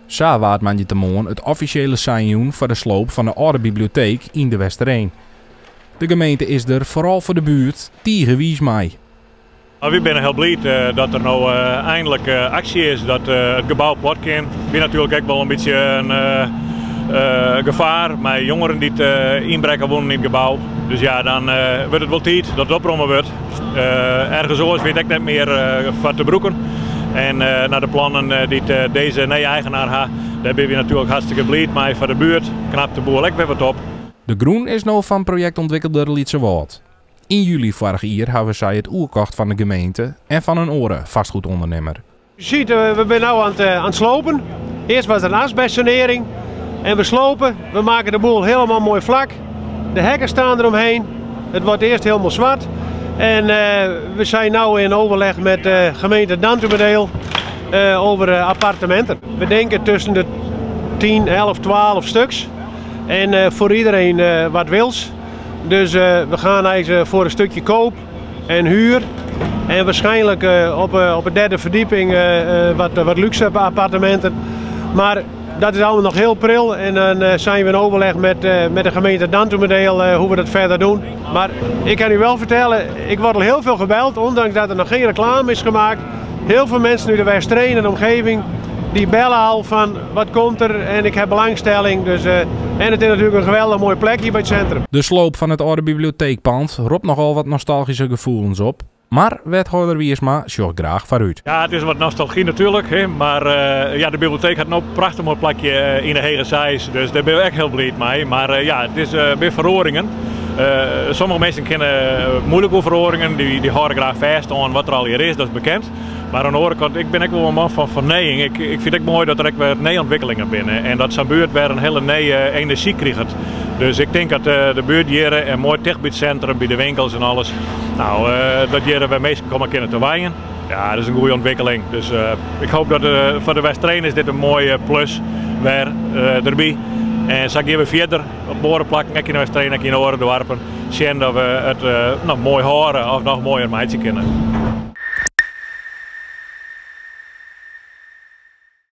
Sa waard moandeitemoarn it offisjele sein jûn foar de sloop fan de âlde biblioteek yn De Westereen. De gemeente is der foaral foar de buert tige wiis mei. Wy binne hiel bliid dat der no einlik aksje is, dat it gebou plat kin. Wie natuerlik ek wol in bytsje in gefaar mei jongeren dy't ynbrekke woenen yn it gebou. Dus ja, dan wurdt it wol tiid dat it opromme wurdt. Ergens oars wie it ek net mear foar te brûken. En nei de plannen dy't dizze nije eigenaar ha, dêr binne wy natuerlik hartstikke bliid mei foar de buert. Knapt de boel ek wer wat op. De grûn is no fan projektûntwikkelder Lytsewâld. Yn july foarich jier hawwe sy it oerkocht fan de gemeente en fan in oare fastgoedûndernimmer. Je ziet, we zijn nu aan het slopen. Eerst was er een asbestsanering. En we slopen, we maken de boel helemaal mooi vlak. De hekken staan eromheen. Het wordt eerst helemaal zwart. En we zijn nu in overleg met de gemeente Dantumadiel over appartementen. We denken tussen de 10, 11, 12 stuks. En voor iedereen wat wils. Dus we gaan eigenlijk voor een stukje koop en huur. En waarschijnlijk op de derde verdieping wat luxe appartementen. Maar dat is allemaal nog heel pril. En dan zijn we in overleg met de gemeente Dantumadiel hoe we dat verder doen. Maar ik kan u wel vertellen, ik word al heel veel gebeld, ondanks dat er nog geen reclame is gemaakt. Heel veel mensen nu de Westereen en de omgeving, die bellen al van wat komt er en ik heb belangstelling. Dus, en het is natuurlijk een geweldig mooi plek hier bij het centrum. De sloop fan it âlde biblioteekpand ropt nochal wat nostalgyske gefoelens op. Mar wethâlder Wiersma sjocht graach foarút. Ja, it is wat nostalgy natuerlik, hè, mar ja, de biblioteek hat no in prachtich moai plakje yn de Hege Seis, dus dêr binne we ek hiel bliid mei. Mar ja, it is binne feroaringen. Sommige minsken kinne muoilik oer feroaringen, dy hâlde graach fêst oan wat der allegear is, dat is bekend. Mar oan de oare kant, ik bin ek wol in man fan fernijing. Ik fyn it ek moai dat der ek wer nije ûntwikkelingen binne en dat sa'n buert wer in hiele nije enerzjy kriget. Dus ik tink dat de buert hjir en moai ticht by it sintrum, by de winkels en alles, no, dat hjir wer minsken komme kinne te wenjen. Ja, dat is in goede ûntwikkeling. Dus ik hoop dat foar de Westereen is dit in moaie plus wer derby. En sa gean we fierder op oare plakken, ek yn de Westereen, ek yn oare doarpen, sjen dat we it no, moai hâlde of noch moaier meitsje kinne.